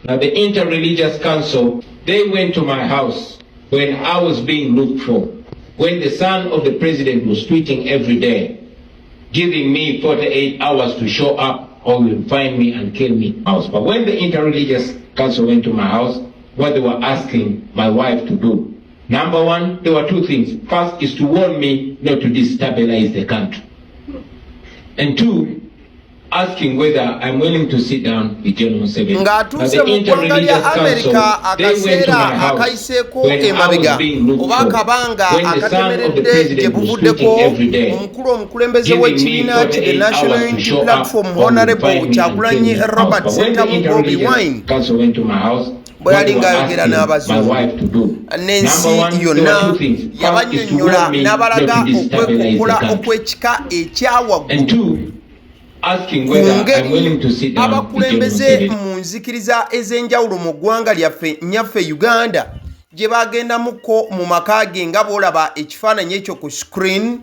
Now, the Interreligious Council, they went to my house when I was being looked for, when the son of the president was tweeting every day, giving me 48 hours to show up or will find me and kill me. House. But when the Interreligious Council went to my house, what they were asking my wife to do, number one, there were two things. First is to warn me not to destabilize the country. And two, asking whether I'm willing to sit down with General Museveni. Ng'atuuse mu ggwanga lya Amerika akaseera akayiseeko emabega oba akabanga akatemeredde gye buvuddeko, omukulu omukulembeze w'ekibiina ki the National Unity Platform, Honorable Kyagulanyi Robert Sentamu Bobi Wine, bwe yali ng'ayogera n'abazungu n'ensi yonna, yabanyonnyola n'abalaga okwekokola okw'ekika ekyawaggulu ku ngeri abakulembeze mu nzikiriza ez'enjawulo mu ggwanga lyaffe nnyaffe Uganda gye bagendamuko mu maka ge, nga bw'olaba ekifaananyi ekyo ku screen.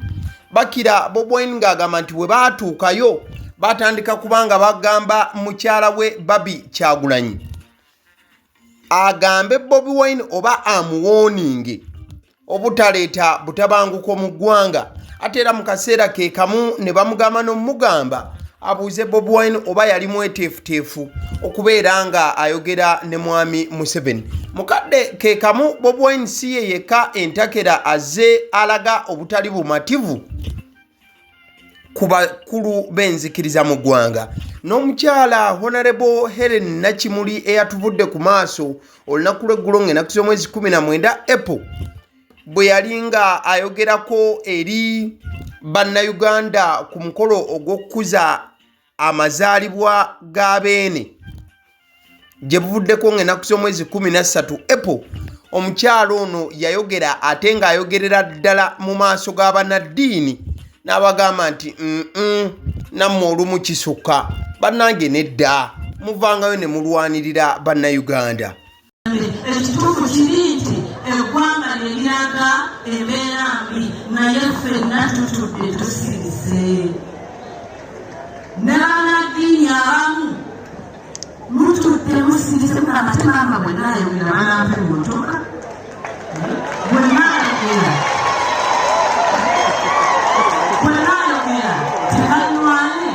Bakira Bobi Wine ng'agamba nti bwe baatuukayo batandika kubanga bagamba mukyala we Barbie Kyagulanyi agambe Bobi Wine oba amuwooninge obutaleeta butabanguko mu ggwanga. Ate era mu kaseera ke kamu ne bamugamba n'omugamba abuuze Bobi Wine oba yali mweteefuteefu okubeera nga ayogera ne Mwami Museveni. Mukadde ke kamu, Bobi Wine si ye yekka entakera azze alaga obutali bumativu ku bakulu b'enzikiriza mu ggwanga. N'omukyala Honorable Helen Nakimuli eyatuvudde ku maaso olunaku lw'eggulo ng'ennaku z'omwezi 19 April, bwe yali nga ayogerako eri Bannayuganda ku mukolo ogw'okukuza amazaalibwa ga Beene gye buvuddeko ng'ennaku z'omwezi 13 April, omukyala ono yayogera ate ng'ayogerera ddala mu maaso g'abannaddiini n'abagamba nti nammwe olumu kisukka, bannange, nedda, muvangayo ne mulwanirira Bannayuganda. Ekituufu kiri nti eggwanga ne liraga embeera mbi, naye ffenna tutudde tusirise. N'abannaddiini abamu mutudde musirise, mugamba te maama bwe naayogera banampa emmotoka, bwe naayogera, bwe naayogera tebanywane.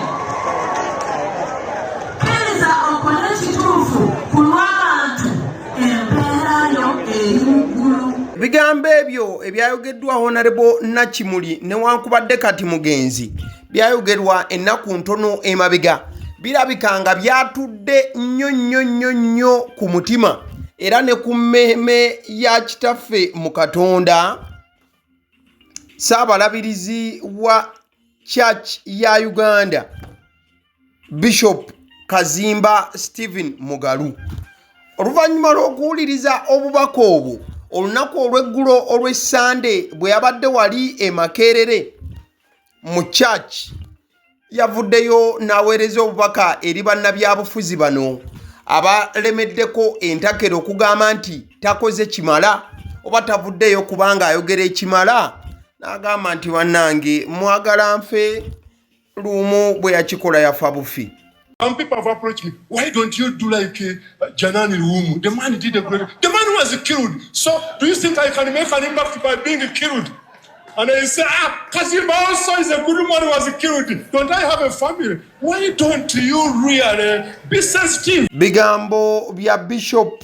Kkiriza okole ekituufu ku lw'abantu, empeera yo eri mu ggulu. Ebigambo ebyo ebyayogeddwa Honorable Nakimuli, newankubadde kati mugenzi, byayogerwa ennaku ntono emabega, birabika nga byatudde nnyo nnyo nnyo nnyo ku mutima era ne ku mmeeme ya kitaffe mu Katonda, Ssaabalabirizi wa Church ya Uganda, Bishop Kazimba Stephen Mugalu. Oluvannyuma lw'okuwuliriza obubaka obwo olunaku olw'eggulo olw'Essande bwe yabadde wali e Makerere mu church, yavuddeyo n'aweereza obubaka eri bannabyabufuzi bano abalemeddeko entakera okugamba nti takoze kimala oba tavuddeyo kubanga ayogera ekimala, n'agamba nti bannange, mwagala nfe? Lumu bwe yakikola yafa bufi. Some people have approached me. "Why don't you do like Janani Luwum? The man did a great. The man was killed. So do you think I can make an impact by being killed?" And I say, "Ah, Kazimba also is a good man who was killed. Don't I have a family?" Why don't you really be sensitive? Bigambo bya Bishop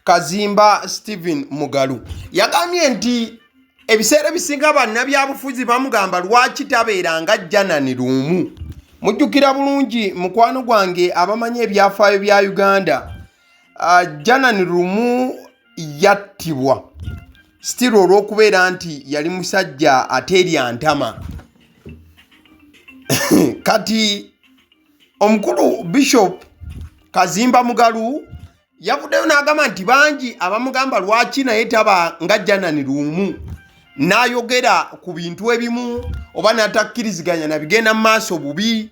Kazimba Stephen Mugalu. Yagambye nti ebiseera ebisinga bannabyabufuzi bamugamba lwaki tabeera nga Janani Luwum. Mujjukira bulungi, mukwano gwange, abamanyi ebyafaayo bya Uganda, Janani Luwum yattibwa still olw'okubeera nti yali musajja ateerya ntama. Kati omukulu Bishop Kazimba Mugalu yavuddeyo n'agamba nti bangi abamugamba lwaki naye taba nga Janani Luwum, n'ayogera ku bintu ebimu oba n'atakkiriziganya na bigenda mu maaso bubi,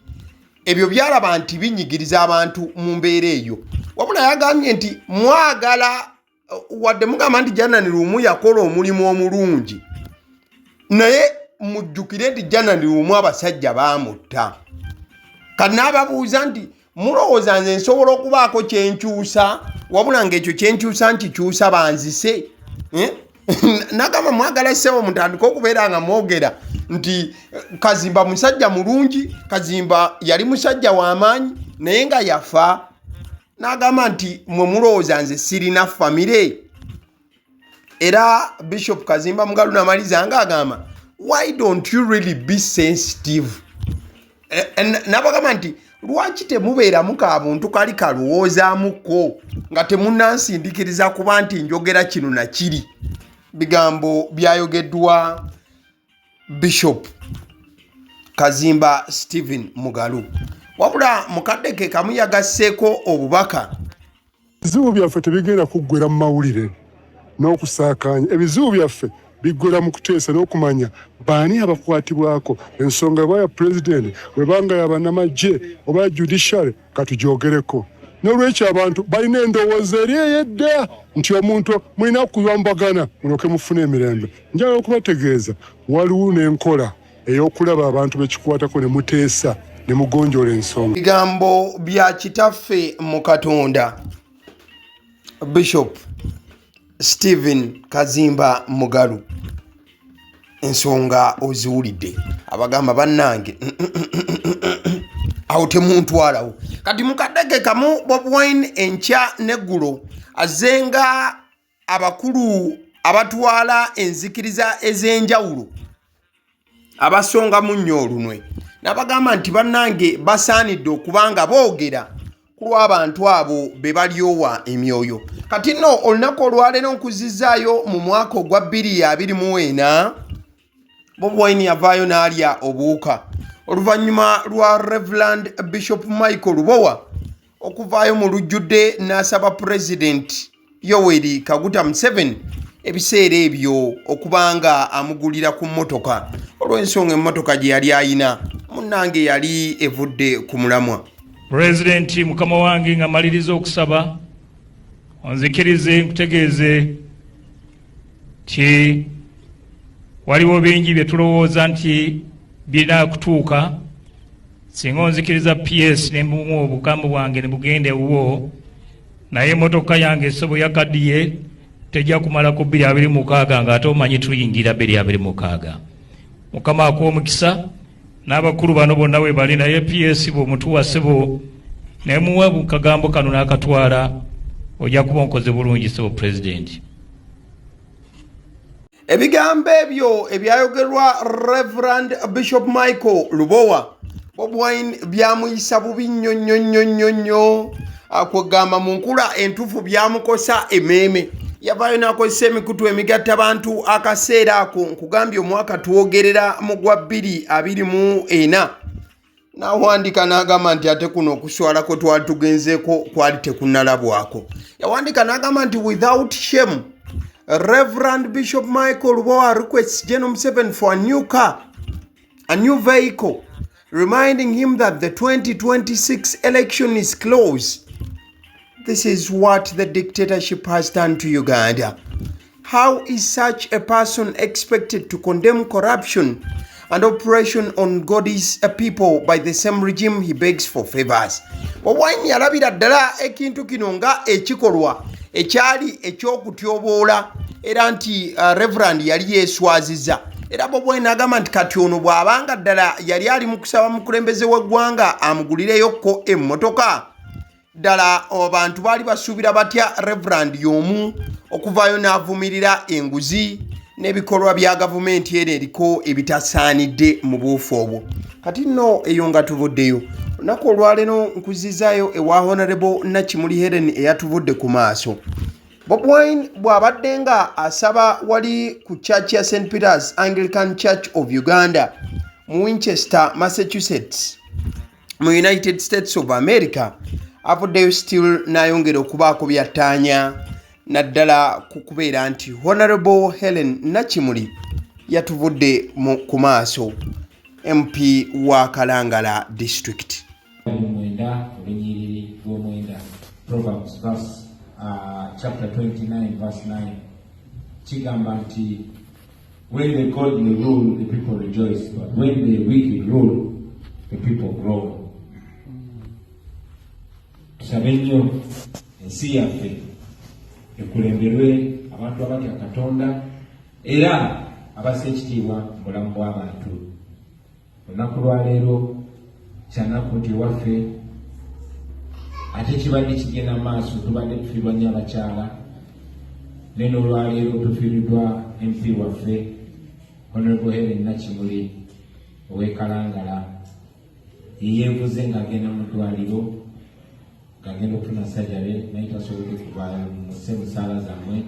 ebyo byalaba nti binyigiriza abantu mu mbeera eyo. Wabula yagambye nti mwagala, wadde mugamba nti Janani Luwum yakola omulimu omulungi, naye mujjukire nti Janani Luwum abasajja baamutta. Kati n'ababuuza nti Mulowooza nze nsobola okubaako kyenkyusa, wabula ng'ekyo kyenkyusa nkikyusa banzise, eh? Nagamba mwagala ssebo mutandike okubeera nga mwogera nti Kazimba musajja mulungi, Kazimba yali musajja w'amaanyi naye nga yafa. N'agamba nti mwe mulowooza nze sirina famire? Era Bishop Kazimba Mugalu namaliza nga agamba, why don't you really be sensitive? Nabagamba nti lwaki temubeeramu ka buntu kali kalowoozaamuko nga temunansindikiriza kuba nti njogera kino na kiri. Bigambo byayogeddwa Bishop Kazimba Stephen Mugalu. Wabula mukadde ke kamu yagasseeko obubaka. Ebizibu byaffe tebigenda kuggwera mu mawulire n'okusaakaanya. Ebizibu byaffe biggwera mu kuteesa n'okumanya baani abakwatibwako. Ensonga eba ya pulezidenti, webanga ya bannamagye oba ya judiciary, katugyogereko. N'olwekyo abantu balina endowooza eri ey'edda nti omuntu mulina kuyambagana mulyoke mufune emirembe. Njagala okubategeeza waliwo n'enkola ey'okulaba abantu bekikwatako ne muteesa ne mugonjoola ensonga. Bigambo bya kitaffe mu Katonda Bishop Stephen Kazimba Mugalu, ensonga oziwulidde. Abagamba bannange awo temuntwalawo. Kati mukadde ke kamu Bobi Wine enkya neggulo azzenga abakulu abatwala enzikiriza ez'enjawulo abasongamu nnyo olunwe, n'abagamba nti bannange basaanidde okuba nga boogera ku lw'abantu abo be balyowa emyoyo. Kati nno olunaku olwaleero nkuzizzaayo mu mwaka ogwa 2024. Bobi Wine yavaayo n'alya obuwuka oluvannyuma lwa Reverend Bishop Michael Lubowa okuvaayo mu lujjudde n'asaba Pulezidenti Yoweri Kaguta Museveni ebiseera ebyo okuba nga amugulira ku mmotoka, olw'ensonga emmotoka gye yali ayina munnange yali evudde ku mulamwa. Pulezidenti mukama wange, nga maliriza okusaba, onzikirize nkutegeeze nti waliwo bingi bye tulowooza nti birina kutuuka. Singa onzikiriza PS ne mbumu obugambo bwange ne bugenda ewuwo, naye emmotoka yange essobo yakaddiye, tejja kumalako 2026, ng'ate omanyi tuyingira 2026. Mukama akuwa omukisa n'abakulu bano bonna we bali, naye PS bw'omutuwa ssebo ne muwa kagambo kano n'akatwala, ojja kuba onkoze bulungi ssebo pulezidenti. Ebigambo ebyo ebyayogerwa Reverend Bishop Michael Lubowa, Bobi Wine byamuyisa bubi nnyo nnyo nnyo nnyo nnyo, kwegamba mu nkula entuufu byamukosa emmeeme. Yavaayo n'akozesa emikutu emigatta bantu akaseera ako, nkugambye omwaka twogerera mu gwa 2024, n'awandiika n'agamba nti ate kuno okuswala kwe twali tugenzeeko kwali tekunnalabwako. Yawandiika n'agamba nti without shame, Reverend Bishop Michael Lubowa requests General Museveni for a new car, a new vehicle, reminding him that the 2026 election is close. This is what the dictatorship has done to Uganda. How is such a person expected to condemn corruption and oppression on God's people by the same regime he begs for favors? Bobi Wine yalabira ddala ekintu kino nga ekikolwa ekyali ekyokutyoboola, era nti Reverend yali yeeswaziza. Era Bobi Wine agamba nti kati ono bw'abanga ddala yali ali mu kusaba mukulembeze w'eggwanga amugulireyokko emmotoka, ddala abantu baali basuubira batya Reverend y'omu okuvaayo n'avumirira enguzi n'ebikolwa bya gavumenti eno eriko ebitasaanidde mu buufu obwo? Kati nno eyo nga tuvuddeyo, olunaku olwaleero nkuzizaayo ewa Honorable Nakimuli Helen eyatuvudde ku maaso. Bobi Wine bw'abadde nga asaba wali ku church ya St Peters Anglican Church of Uganda mu Winchester, Massachusetts, mu United States of America, avuddeyo still n'ayongera okubaako byattaanya, naddala ku kubeera nti Honorable Helen Nakimuli yatuvudde ku maaso, MP wa Kalangala District. Mwenda olunyiriri lw'omwenda, Proverbs verse, chapter 29 verse 9, kigamba nti when the godly rule, the people rejoice, but when the wicked rule, the people groan. Tusabe nnyo ensi yaffe ekulemberwe abantu abatya Katonda era abassa ekitiibwa mu bulamu bw'abantu. Olunaku lwaleero kyanaku nti ewaffe ate kibadde kigenda mu maaso, tubadde tufiirwa nnyo abakyala, naye n'olwaleero tufiiriddwa MP waffe Honorable Helen Nakimuli ow'e Kalangala. Yeyeevuze ng'agenda mu ddwaliro ng'agenda okufuna sajare, naye tasobodde kuvaayo. Muse musaala zammwe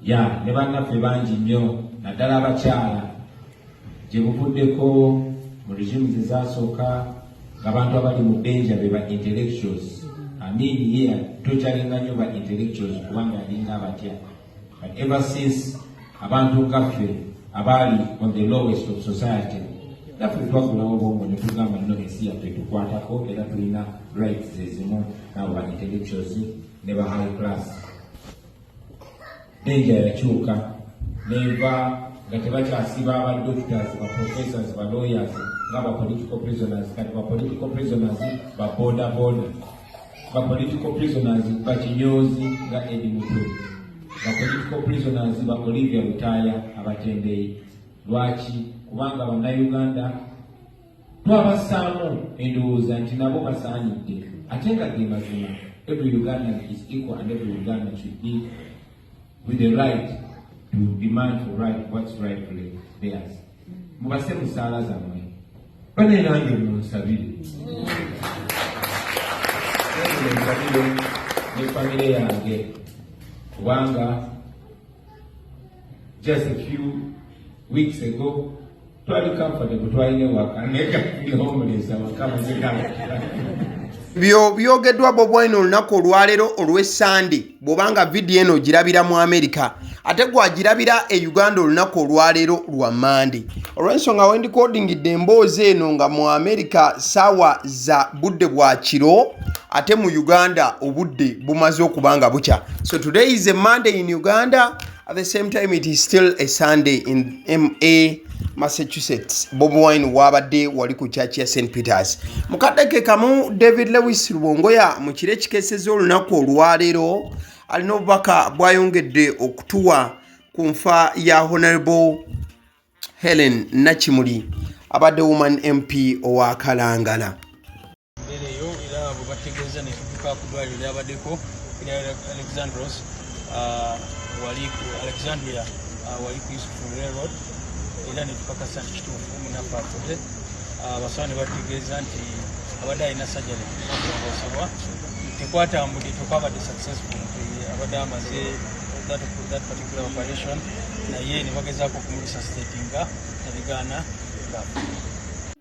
ya ne bannaffe bangi nnyo, naddala abakyala. Gye buvuddeko mu regimes ezasooka ng'abantu abali mu danger be ba intellectuals. Amin ye tokyalinga nnyo ba intellectuals kubanga alinga abatya, but ever since abantu ngaffe abaali on the lowest of society naffe twakulawo obwongo ne tugamba nno ensi yaffe tukwatako era tulina rights ezimu nabo ba intellectuals ne ba high class. Danger yakyuka neva nga tebakyasiba aba doctors, ba professors, ba lawyers nga ba political prisoners. Kati ba political prisoners ba boda boda, ba political prisoners bakinyozi nga Eddie Mutwe, ba political prisoners ba Olivia Lutaaya abatembeeyi. Lwaki? Kubanga bannayuganda twabassaamu endowooza nti nabo basaanidde, ate nga ge mazima. Every Ugandan is equal and every Ugandan should be with the right to demand for right what's rightfully theirs. Mubase musaala zammwe, bane nange munsabire, nsabire ne famire yange, kubanga just a few weeks ago twali comfortable, twalina ewaka, naye kati homeless awaka mazigala. Byo byogeddwa Bobi Wine olunaku olwaleero olw'Essande. Bw'obanga vidiyo eno ogirabira mu Amerika, ate gwagirabira e Uganda olunaku olwaleero lwa Mande, olw'ensonga wendikodingidde emboozi eno nga mu Amerika saawa za budde bwa kiro, ate mu Uganda obudde bumaze okuba nga bukya. So today is a Monday in Uganda, at the same time it is still a Sunday in MA, Massachusetts. Bobi Wine wabadde wali ku church ya St Peters. Mukadde ke kamu David Lewis Rubongoya mu kiro ekikeesezza olunaku olwaleero alina obubaka bwayongedde okutuwa ku nfa ya Honorable Helen Nakimuli, abadde woman MP owa Kalangala. Embeera eyo era bwe bategeeza ne tutuuka ku ddwaliro lyabaddeko erya Alexandros, wali ku Alexandria, wali ku Yusuf Road, era ne tukakasa nti kituufu munaffe afudde. Abasawo ne batutegeeza nti abadde alina surgery okulongoosebwa, tekwatambudde, tekwabadde successful, nti abadde amaze that particular operation, naye ne bagezaako okumuresuscitatinga nebigaana ng'afudde.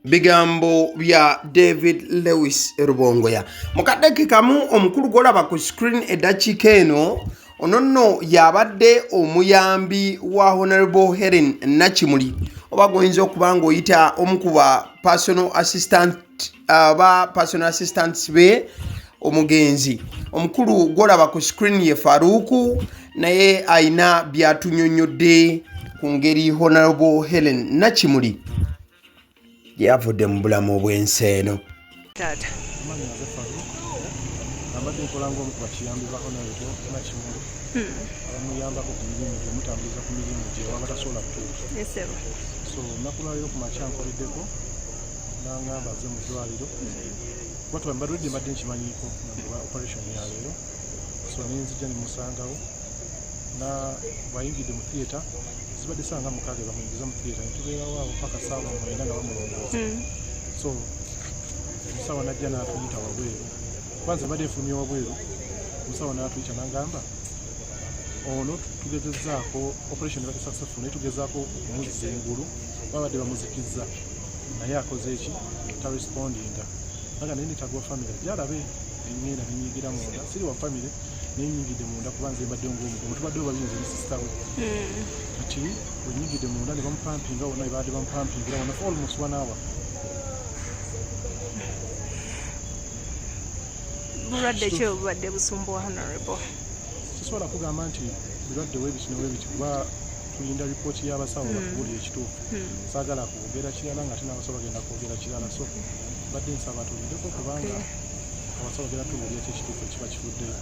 Bigambo bya David Lewis Rubongoya. Mu kadde kamu omukulu gwolaba ku screen eddakiika eno, ono nno yabadde omuyambi wa Honorable Helen Nakimuli, oba gwoyinza okuba ng'oyita omu ku ba personal assistant, aba personal assistants be omugenzi. Omukulu gwolaba ku screen ye Faruku, naye ayina byatunyonnyodde ku ngeri Honorable Helen Nakimuli gyeyavudde mu bulamu bw'ensi eno. Taata. Amannya nze Faruk. Mbadde nkola ng'omu ku bakiyambi ba Honorable Nakimuli, abamuyambako ku mirimu gye, omutambuliza ku mirimu gye waba tasobola kutuuka. Esebo. So olunaku lwaleero ku makya nkoleddeko n'angamba azze mu ddwaliro, kuba tuba mbadde olidde mbadde nkimanyiiko nga operation ya leero. So nenzija ne musangawo na bw'ayingidde mu theatre, zibadde saawa nga 6 bamuyingiza mu theatre, ne tubeerawo awo paka saawa 9 nga bamulongoosa. So omusawo najja n'atuyita wabweru, kuba nze mbadde nfulumye wabweru. Omusawo n'atuyita n'angamba ono tugezezzaako operation ebadde successful, naye tugezaako okumuzza engulu, babadde bamuzikizza, naye akoze eki, tarespondinga. Aga naye netaaga wa family gyalabe. Nengenda nenyigira munda, siri wa family, nenyingidde munda kuba nze mbadde ngaomugomo, tubaddewo babiri, nze ne sister we. Kati wenyingidde munda ne bamupampinga wonna, babadde bamupampingira wonna for almost one hour. Bulwadde ki obubadde busumbuwa Honorable? Sisobola kugamba nti birwadde webiti newebiti, kuba tulinda ripooti y'abasawo batubuulire ekituufu. Saagala kwogera kirala nga ate n'abasawo bagenda kwogera kirala, so badde nsaba tulindeko kubanga Abasawo bagenda tubuulira ki ekituufu ekiba kivuddeyo,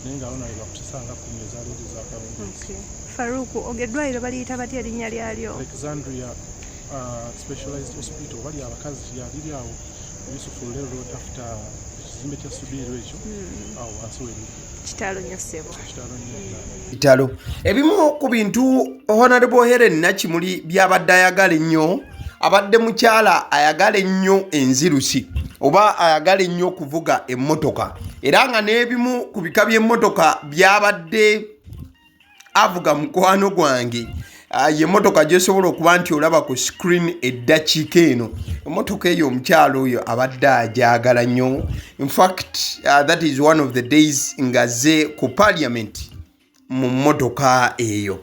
naye nga awo bakutisanga nga 10 ezaleero ezakawungeezi. Faruku, ogo eddwaliro baliyita batya erinnya lyalyo? Alexandria Specialized Hospital, bali abakazi, yaliri awo Yusuf Lule Road after ekizimbe kya Subiiro ekyo, awo wansi weriri. Kitalo nnyo ssebo. Kitalo nnyo ddala. Kitalo. Ebimu ku bintu Honorable Helen Nakimuli by'abadde ayagala ennyo, abadde mukyala ayagala ennyo enzirusi oba ayagala ennyo okuvuga emmotoka, era nga n'ebimu ku bika by'emmotoka by'abadde avuga mukwano gwange, ye mmotoka gy'osobola okuba nti olaba ku screen eddakiika eno. Emmotoka eyo omukyala oyo abadde agyagala nnyo. Infact, that is one of the days ng'azze ku parliament mu mmotoka eyo.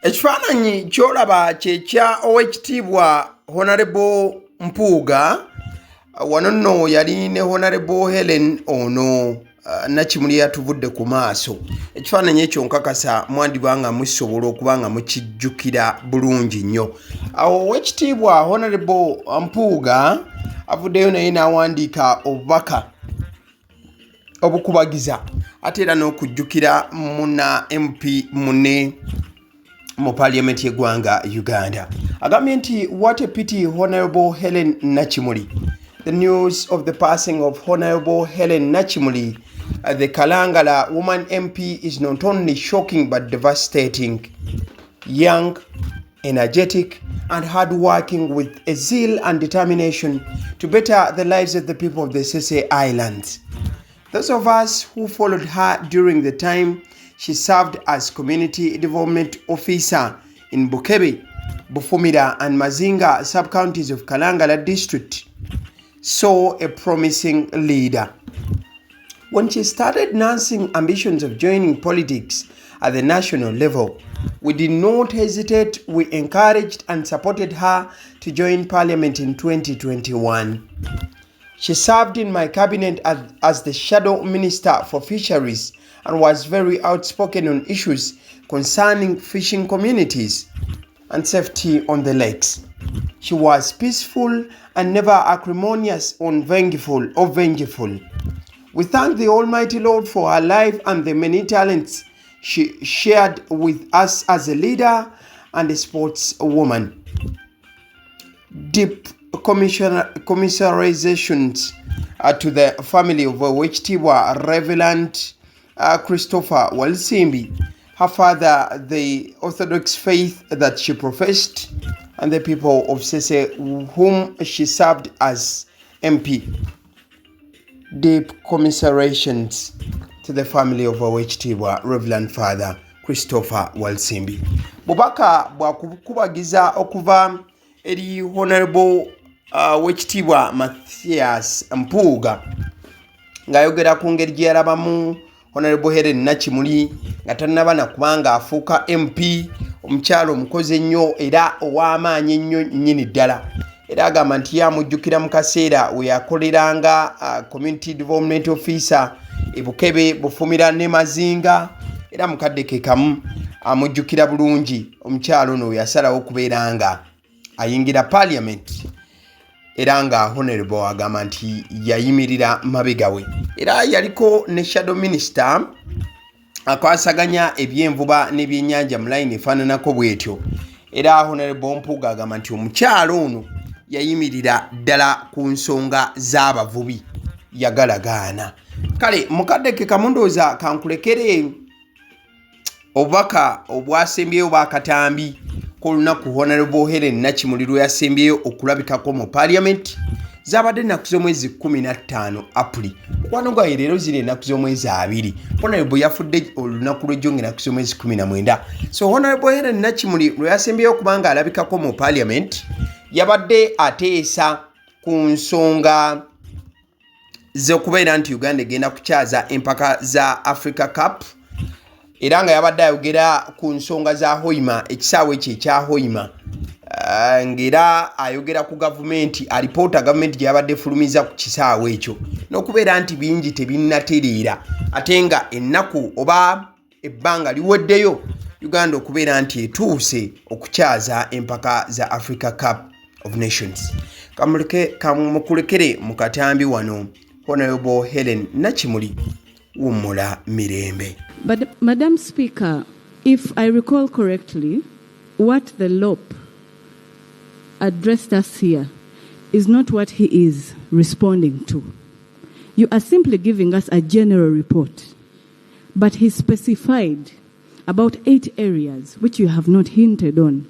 Ekifaananyi ky'olaba kyekya Owekitiibwa Honorable Mpuuga. Wano nno yali ne Honorable Helen ono Nakimuli yatuvudde ku maaso. Ekifaananyi ekyo nkakasa mwandiba nga musobola okuba nga mukijjukira bulungi nnyo. Awo Owekitiibwa Honorable Mpuuga avuddeyo naye n'awandiika obubaka obukubagiza ate era n'okujjukira muna MP munne mu parliament y'eggwanga Uganda. Agambye nti what a pity, Honorable Helen Nakimuli. The news of the passing of Honorable Helen Nakimuli, the Kalangala woman MP, is not only shocking but devastating. Young, energetic and hardworking with a zeal and determination to better the lives of the people of the Ssese Islands. Those of us who followed her during the time she served as community development officer in Bukebe, Bufumira and Mazinga sub-counties of Kalangala district saw a promising leader. When she started nursing ambitions of joining politics at the national level, we did not hesitate. We encouraged and supported her to join parliament in 2021. She served in my cabinet as the shadow minister for fisheries and was very outspoken on issues concerning fishing communities and safety on the lakes. She was peaceful and never acrimonious or vengeful. We thank the Almighty Lord for her life and the many talents she shared with us as a leader and a sportswoman. Deep commiserations to the family of Owekitiibwa Reverend Christopher Walusimbi, her father, the Orthodox faith that she professed, and the people of Ssese whom she served as MP. Deep commiserations to the family of Owekitiibwa Reverend Father Christopher Walusimbi. Bubaka bwakukubagiza okuva eri Honorable Owekitiibwa Mathias Mpuuga ng'ayogera ku ngeri gye yalabamu Honorable Helen Nakimuli nga tannaba na kubanga afuuka MP, omukyalo omukozi ennyo era ow'amaanyi ennyo nnyini ddala. Era agamba nti yamujjukira mu kaseera we yakoleranga community development officer e Bukebe, Bufumira ne Mazinga, era mu kadde ke kamu amujjukira bulungi omukyalo ono we yasalawo okubeera nga ayingira parliament, era nga Honorable agamba nti yayimirira mabega we. Era yaliko ne shadow minister akwasaganya ebyenvuba n'ebyennyanja mu layini efaananako bw'etyo. Era Honorable Mpuuga agamba nti omukyalo ono yayimirira ddala ku nsonga z'abavubi, yagalagaana. Kale mukadde ke kamundooza kankulekere obubaka obwasembyeyo bw'akatambi k'olunaku Honorable Helen Nakimuli lwe yasembyeyo okulabikako mu parliament. Zabadde ennaku z'omwezi 15 Apuli. Mukwano gwange, leero ziri ennaku z'omwezi 20. Honorable yafudde olunaku lw'ejjo ng'ennaku z'omwezi 19. So Honorable Helen Nakimuli lwe yasembyeyo okubanga alabikako mu parliament yabadde ateesa ku nsonga z'okubeera nti Uganda egenda kukyaza empaka za Africa Cup, era nga yabadde ayogera ku nsonga za Hoima, ekisaawe ekyo ekya Hoima. eh, ng'era ayogera ku gavumenti alipoota gavumenti gye yabadde efulumiza ku kisaawe ekyo n'okubeera nti bingi tebinnatereera ate nga ennaku oba ebbanga liweddeyo uganda okubeera nti etuuse okukyaza empaka za africa cup of nations kamukulekere mu katambi wano honorable helen nakimuli wummula mirembe But, Madam Speaker, if I recall correctly, what the LOP addressed us here is not what he is responding to. You are simply giving us a general report. But he specified about eight areas which you have not hinted on.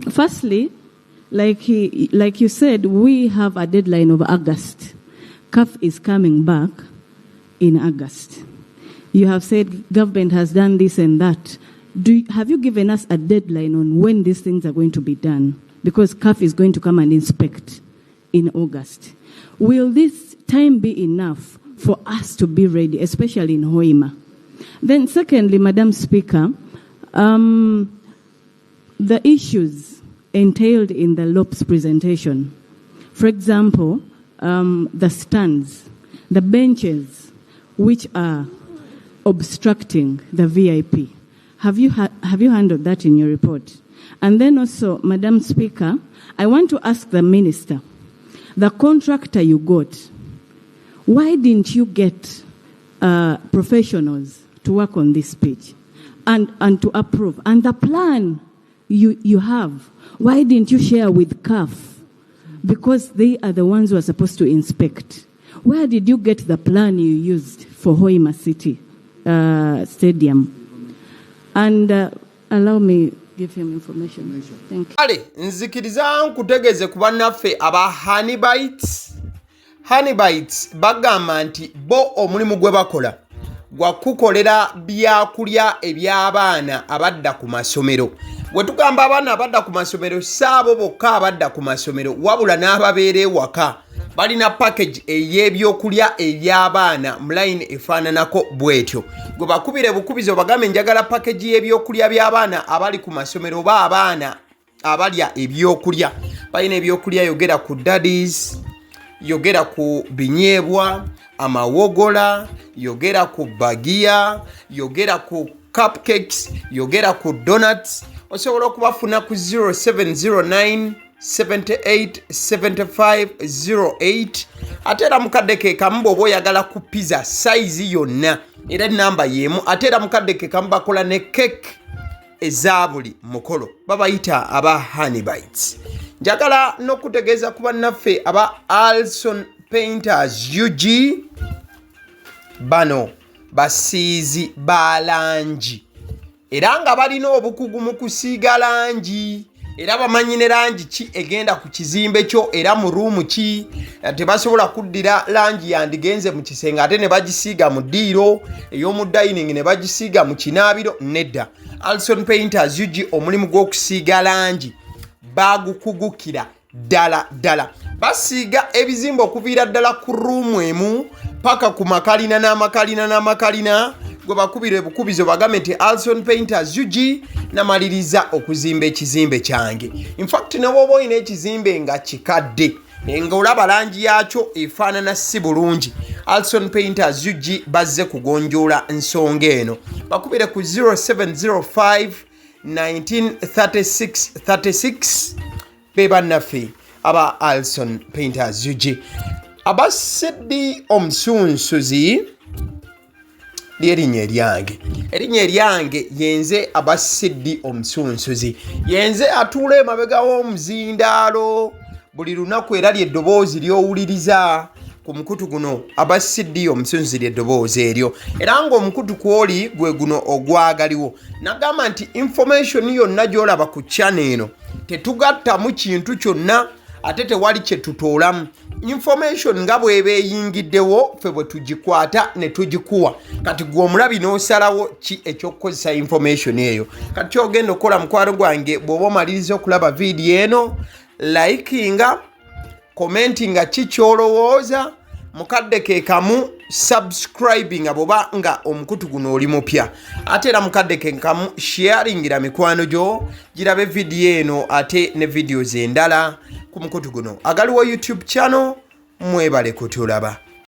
Firstly, like you said, we have a deadline of August. CAF is coming back in August. You have said government has done this and that. Have you given us a deadline on when these things are going to be done? Because CAF is going to come and inspect in August. Will this time be enough for us to be ready, especially in Hoima? Then, secondly, Madam Speaker, the issues entailed in the LOP's presentation. For example, the stands, the benches, which are obstructing the VIP. Have you handled that in your report? And then also, Madam Speaker, I want to ask the minister, the contractor you got, why didn't you get professionals to work on this pitch and to approve? And the plan you have, why didn't you share with CAF? Because they are the ones who are supposed to inspect. Where did you get the plan you used for Hoima City Stadium? And allow me give him information. Thank you. Kale nzikiriza nkutegeeze ku bannaffe aba Honeybites. Honeybites bagamba nti bo omulimu gwe bakola gwa kukolera byakulya eby'abaana abadda ku masomero. Bwe tugamba abaana abadda ku masomero, si abo bokka abadda ku masomero, wabula n'ababeera ewaka. Balina package ey'ebyokulya eby'abaana mu line efaananako bw'etyo. Gwe bakubire bukubizi obagambe njagala package y'ebyokulya by'abaana abali ku masomero oba abaana abalya ebyokulya. Balina ebyokulya, yogera ku daddies, yogera ku binyeebwa, amawogola, yogera ku bagiya, yogera ku cupcakes, yogera ku donuts. Osobola okubafuna ku 0709 78 75 08. Ate era mukadde ke kamu bw'oba oyagala ku pizza size yonna, era enamba y'emu. Ate era mukadde ke kamu bakola ne cake eza buli mukolo. Babayita aba Honeybites. Njagala n'okutegeeza ku bannaffe aba Alson Painters UG. Bano basiizi ba langi era nga balina obukugu mu kusiiga langi, era bamanyi ne langi ki egenda ku kizimbe kyo era mu room ki. Tebasobola kuddira langi yandigenze mu kisenge ate ne bagisiiga mu ddiiro, ey'omu dining ne bagisiiga mu kinaabiro. Nedda, Alson Painters UG omulimu gw'okusiiga langi bagukugukira ddala ddala. Basiiga ebizimbe okuviira ddala ku room emu paka ku makalina n'amakalina n'amakalina. Gwe bakubira ebukubizo bagambe nti Alson Painters UG namaliriza okuzimba ekizimbe kyange. Infact, ne bw'oba olina ekizimbe nga kikadde nga olaba langi yakyo efaanana si bulungi, Alson Painters UG bazze kugonjoola nsonga eno. Bakubire ku 0705 1936 36. Be bannaffe aba Alson Painters UG. Abasiddi omusunsuzi lyerinnya eryange, erinnya eryange yenze Abasiddi omusunsuzi, yenze atuula emabega w'omuzindaalo buli lunaku, era lyeddoboozi ly'owuliriza ku mukutu guno. Abasiddi omusunsuzi lyeddoboozi eryo, era ng'omukutu kwoli gwe guno ogwagaliwo. Nagamba nti information yonna gy'olaba ku channel eno tetugattamu kintu kyonna ate tewali kye tutoolamu. Information nga bw'eba eyingiddewo, ffe bwe tugikwata ne tugikuwa. Kati gwe omulabi n'osalawo ki ekyokukozesa information eyo. Kati kyogenda okukola, mukwano gwange, bw'oba omaliriza okulaba vidiyo eno, likinga, commentinga ki kyolowooza. Mukadde ke kamu subscribinga bwoba nga omukutu guno oli mupya, ate era mukadde ke kamu sharingira mikwano gyo girabe vidiyo eno ate ne videos endala ku mukutu guno agaliwo YouTube channel. Mwebale kutulaba.